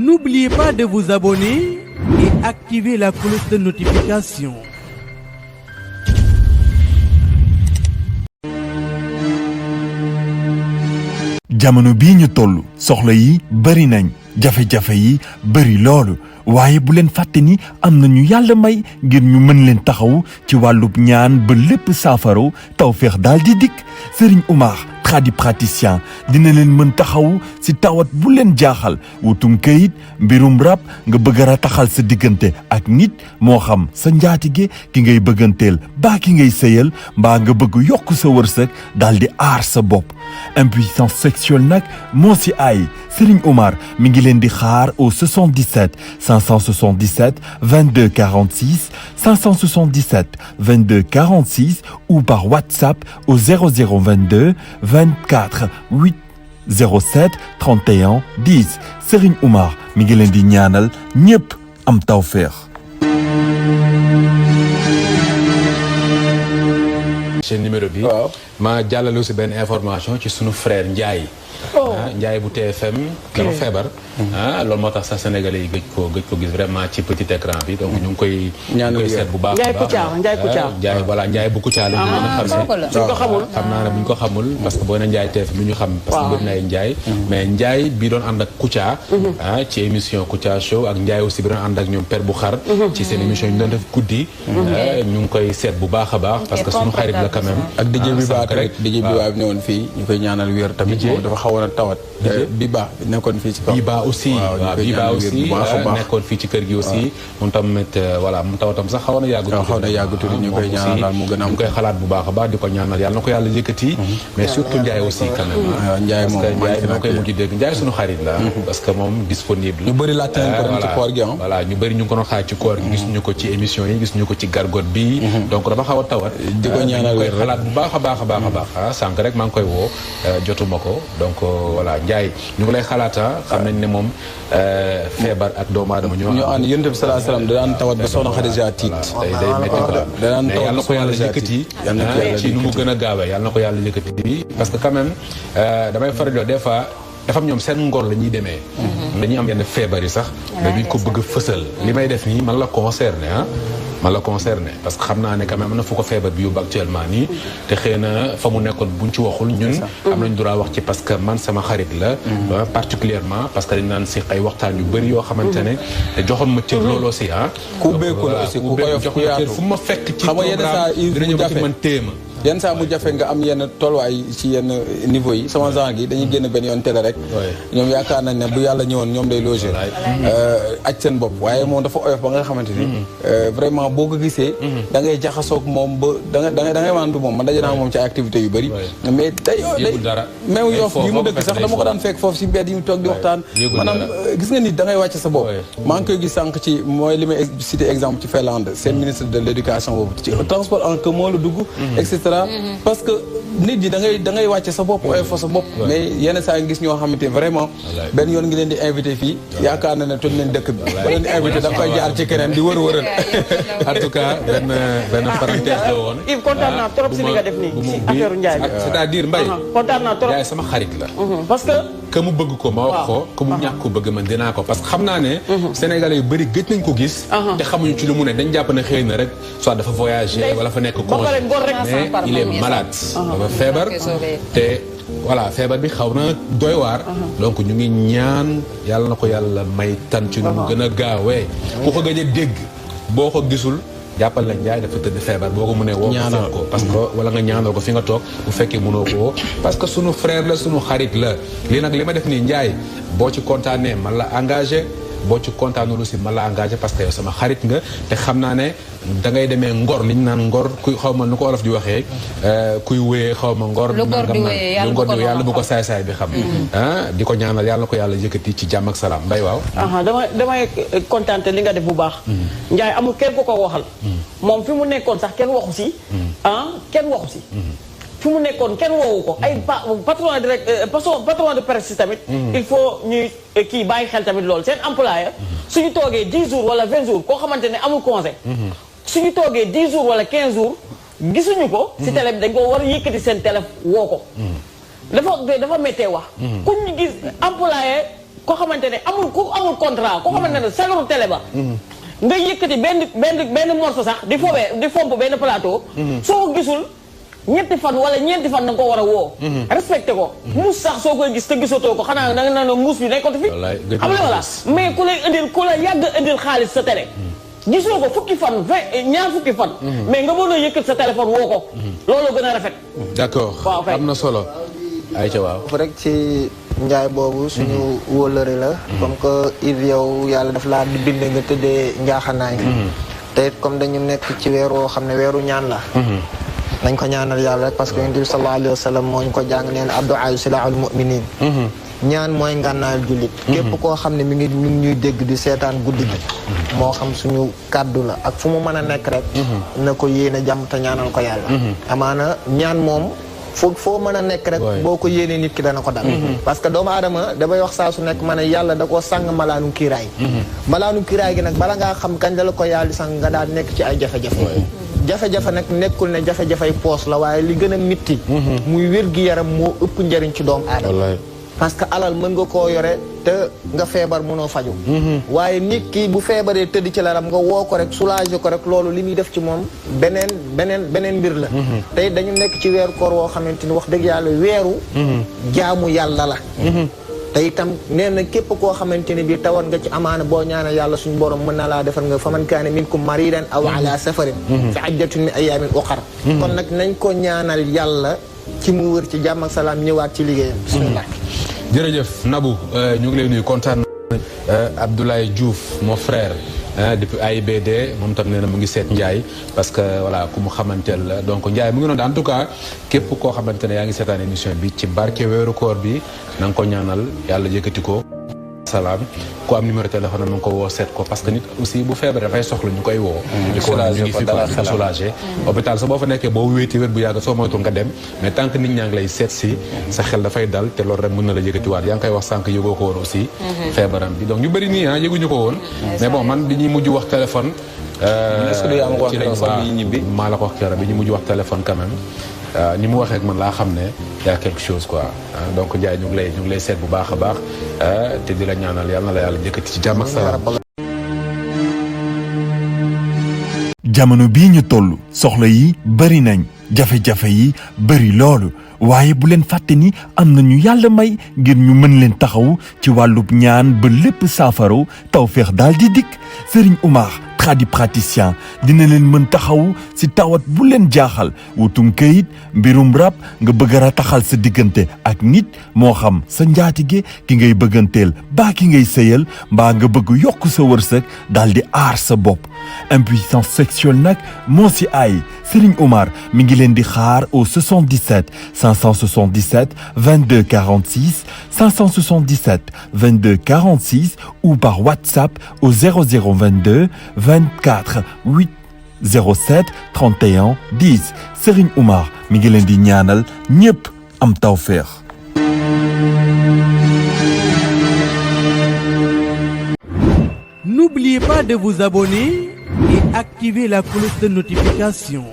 N'oubliez pas de vous abonner et activer la cloche de notification. jamono bii ñu toll soxla yi bari nañ jafe-jafe yi bari loolu waaye bu leen fàtte ni am na ñu yàlla may ngir ñu mën leen taxaw ci wàllub ñaan ba lépp saafaraw tawfeex daal di dikk Serigne Oumar tradipraticien dina leen mën taxaw si tawat bu leen jaaxal wutum këyit mbirum rab nga bëgg a taxal sa diggante ak nit moo xam sa njaatige ki ngay bëgganteel baa ki ngay sëyal mbaa nga bëgg yokk sa wërsëg daal di aar sa bopp impuissance sexuelle nag moo si ay Serigne Oumar mi ngi leen di xaar au 77 577 22 46 577 22 46 ou par WhatsApp au 0022 24 8 07 31 10 Serigne Oumar mi ngi leen di ñaanal ñépp am tawfeex. seen numéro bi ma jàllale aussi benn information ci sunu frère Ndiaye. Ndiaye bu TFM dafa feebar. loolu moo tax sax sénégalais yi gëj ko gis vraiment ci petit écran bi donc ñu ngi koy seet bu baax. Ndiaye Kouthia Ndiaye voilà Ndiaye bu Kouthia la ñu xam ne xam naa ne bu ñu ko xamul parce que boo ne Ndiaye TFM ñu xam parce que bëri na ay Ndiaye mais Ndiaye bi doon ànd ak Kouthia ci émission Kouthia Show ak Ndiaye aussi bi doon ànd ak ñoom Père bu xar ci seen émission ñu doon def guddi ñu ngi koy seet bu baax a baax parce que suñu xarit la quand même ak DJ bi baax rek DJ bi baax bi newoon fii ñu koy ñaanal wér tamit moom dafa xawoon a tawat bi baax nekkoon fii ci kaw Biba aussi waaw Biba aussi nekkoon fii ci kër gi aussi moom tamit voilà mu tawatam sax xaw na yàgg tuuti ñu koy ñaanal daal mu gën a am ñu koy xalaat bu baax a baax di ko ñaanal yàlla na ko yàlla yëkkati mais surtout Ndiaye aussi quand même Ndiaye moom Ndiaye dama koy mujj dégg Ndiaye suñu xarit la parce que moom disponible ñu bëri laajte nañ ko ci koor gi voilà ñu bëri ñu ngi ko doon xaar ci koor gi gisuñu ko ci émission yi gisuñu ko ci gargot bi donc dafa xaw a tawat di ko ñaanal koy xalaat bu baax a baax a baax a baax sànq rek maa ngi koy woo jotuma ko donc voilà Ndiaye ñu ngi lay xalaata xam nañ ne moom feebar ak doomu aadama ñoo ànd Yonent bi sallallahu alayhi wasallam da daan tawat ba soxna Xadija tiit day métti quoi da daan tawat yàlla na ko yàlla yëkkati ci nu mu gën a gaawee yàlla na ko yàlla yëkkati parce que quand même damay faral di des fois dafa am ñoom seen ngor la ñuy demee dañuy am yenn feebar yi sax mais duñ ko bëgg a fësal li may def nii man la concerné man la concerné parce que xam naa ne quand même am na fu ko feebar bi yóbbu actuellement nii te xëy na fa mu nekkoon buñ ci waxul ñun am nañ droit wax ci parce que man sama xarit la particulièrement parce que dañ naan si ay waxtaan yu bëri yoo xamante ne te joxoon ma cër loolu aussi ku beeku la aussi ku koyof ku yaatu fu ma fekk ci programme dina ñëw ba ci man téema yenn saa mu jafe nga am yenn tolluwaay ci yenn niveau yi sama genre gi dañuy génn benn yoon télé rek ñoom yaakaar nañ ne bu yàlla ñëwoon ñoom day loger aj seen bopp waaye moom dafa oyof ba nga xamante ni vraiment boo ko gisee da ngay jaxasoog moom ba da ngay mantu moom man daje naa moom ci ay activités yu bëri mais day même Yoff yi mu dëkk sax dama ko daan fekk foofu si mbedd yi mu toog di waxtaan maanaam gis nga nit da ngay wàcce sa bopp maa ngi koy gis sànq ci mooy li may cité exemple ci Finlande seen ministre de l'éducation boobu ci transport en commun la dugg et cetera parce que nit ñi da ngay wàcce sa bopp oyof fa sa bopp mais yenn saa ngi gis ñoo xamante vraiment benn yoon ngi leen di invité fii yaakaar na ne toj leen dëkk bi ba leen di invité da koy jaar ci keneen di wër-wëral en tout cas benn parenthèse la woon Yves kontaan naa trop si li nga def nii si affaire Ndiaye c'est-à-dire Mbaye kontaan naa trop Ndiaye sama xarit la parce que mu bëgg ko ma wax ko que mu ñàkk ko bëgg man dinaa ko parce que xam naa ne sénégalais yu bëri gëj nañ ko gis te xamuñu ci lu mu ne dañ jàpp ne xëy na rek soit dafa voyager wala fa nekk congé mais il est malade dafa feebar te voilà feebar bi xaw na doy waar donc ñu ngi ñaan yàlla na ko yàlla may tan ci nu mu gën a gaawee ku ko gëj a dégg boo ko gisul jàppal la Ndiaye dafa tëdd feebar boo ko mënee woo ko parce que wala nga ñaanal ko fi nga toog bu fekkee mënoo ko parce que sunu frère la sunu xarit la lii nag li ma def nii Ndiaye boo ci kontaanee man la engagé boo ci kontaanul aussi man la engagé parce que yow sama xarit nga te xam naa ne da ngay demee ngor li ñu naan ngor kuy xaw ma nu ko olof di waxee kuy wéyee xaw ma ngor lu ngor di yàlla bu ko saay-saay bi xam di ko ñaanal yàlla ko yàlla yëkkati ci jàmm ak salaam Mbaye waaw damay kontaan te li nga def bu baax Ndiaye amul kenn ku ko waxal moom fi mu nekkoon sax kenn waxu si kenn waxu si fi mu nekkoon kenn woowu ko ay patron de presse tamit il faut ñuy kii bàyyi xel tamit loolu seen employé suñu toogee 10 jours wala 20 jours koo xamante ne amul congé suñu toogee 10 jours wala 15 jours gisuñu ko si télé bi dañ ko war a yëkkati seen télé woo ko dafa méttee wax ku ñu gis employé koo xamante ne amul contrat koo xamante ne sagaru télé ba nga yëkkati benn morceau sax di fomp benn plateau soo ko gisul ñetti fan wala ñeenti fan da nga ko war a woo respecté ko muus sax soo koy gis te gisatoo ko xanaa da nga naan muus bi nekkatu fi xam nga voilà mais ku la yàgg indil xaalis sa télé gisoo ko fukki fan ñaar fukki fan mais nga mën a yëkkat sa téléphone woo ko loolu gën a rafet d'accord am na solo ay ca waaw rek ci njaay boobu suñu wóolëre la comme que Yves yow yàlla daf laa di bind nga tëddee njaaxanaay te it comme dañu nekk ci weer woo xam ne weeru ñaan la nañ ko ñaanal yàlla rek parce que yonent bi sallallahu alayhi wa sallam moo ñu ko jàng neen addu'a silaahul mu'minin ñaan mooy ngànnaayal jullit képp koo xam ne mi ngi ñuy dégg di seetaan guddi gi moo xam suñu kàddu la ak fu mu mën a nekk rek na ko yéene jàmm te ñaanal ko yàlla amaana ñaan moom foo mën a nekk rek boo ko yéenee nit ki dana ko dal parce que doomu aadama damay wax saa su nekk ma ne yàlla da koo sàng malaanu kiiraay malaanu kiiraay gi nag bala ngaa xam kañ la ko yàlla di sàng nga daal nekk ci ay jafe-jafe nag nekkul ne jafe-jafey poos la waaye li gën a mitti muy wér-gi-yaram moo ëpp njëriñ ci doomu aadama parce que alal mën nga koo yore te nga feebar mënoo faju waaye nit ki bu feebaree tëdd ci laram nga woo ko rek soulager ko rek loolu li muy def ci moom beneen mbir la tey dañu nekk ci weeru koor woo xamante ni wax dëgg yàlla weeru jaamu yàlla la te itam nee na képp koo xamante ne bii tawat nga ci amaana boo ñaanal yàlla suñu borom mën na laa defar nga fa man kaane minkum maridan aw ala safarin fi iddatun min ayaamin uxar kon nag nañ ko ñaanal yàlla ci mu wër ci jàmm ak salaam ñëwaat ci liggéeyam bismillah jërëjëf Nabou ñu ngi lay nuyu kontaan Abdoulaye Diouf mon frère depuis AIBD moom tam nee na mu ngi seet Ndiaye parce que voilà ku mu xamanteel la donc Ndiaye mu ngi noonu en tout cas képp koo xamante ne yaa ngi seetaan émission bi ci barke weeru koor bi na nga ko ñaanal yàlla yëkkati ko salaam ku am numéro téléphone na nga ko woo seet ko parce que nit aussi bu feebaree dafay soxla ñu koy woo ñu ko ñu ngi fi ko soulagé hôpital sa boo fa nekkee boo wéeti wér bu yàgg soo moytul nga dem mais tant que nit ñaa ngi lay seet si sa xel dafay dal te loolu rek mën na la yëkkatiwaat yaa ngi koy wax sànq yëgoo ko woon aussi feebaram bi donc ñu bëri nii yëguñu ko woon mais bon man bi ñuy mujj wax téléphone ci lañ maa la ko wax keroog bi ñu mujj wax téléphone quand même ni mu waxee ak man laa xam ne y a quelque chose quoi donc Ndiaye ñu ngi lay seet bu baax a baax te di la ñaanal yàlla na la yàlla jëkkati ci jàmm ak salaam. jamono bii ñu toll soxla yi bari nañ jafe-jafe yi bari loolu waaye bu leen fàtte ni am na ñu yàlla may ngir ñu mën leen taxaw ci wàllub ñaan ba lépp saafaro tawféex daal di dikk Serigne Oumar tradipraticien dina leen mën taxaw si tawat bu leen jaaxal wutum këyit mbirum rab nga bëgg a rataxal sa diggante ak nit moo xam sa njaatige ki ngay bëgganteel baa ki ngay sëyal mbaa nga bëgg yokk sa wërsëg daal di aar sa bopp impuissance sexuelle nag moo si ay Serigne Oumar mi ngi leen di xaar au 77 577 22 46 577 22 46 ou par WhatsApp au 0022 24 8 07 31 10 Serigne Oumar mi ngi leen di ñaanal ñépp am tawfeex. N'oubliez pas de vous abonner et activer la cloche de notification.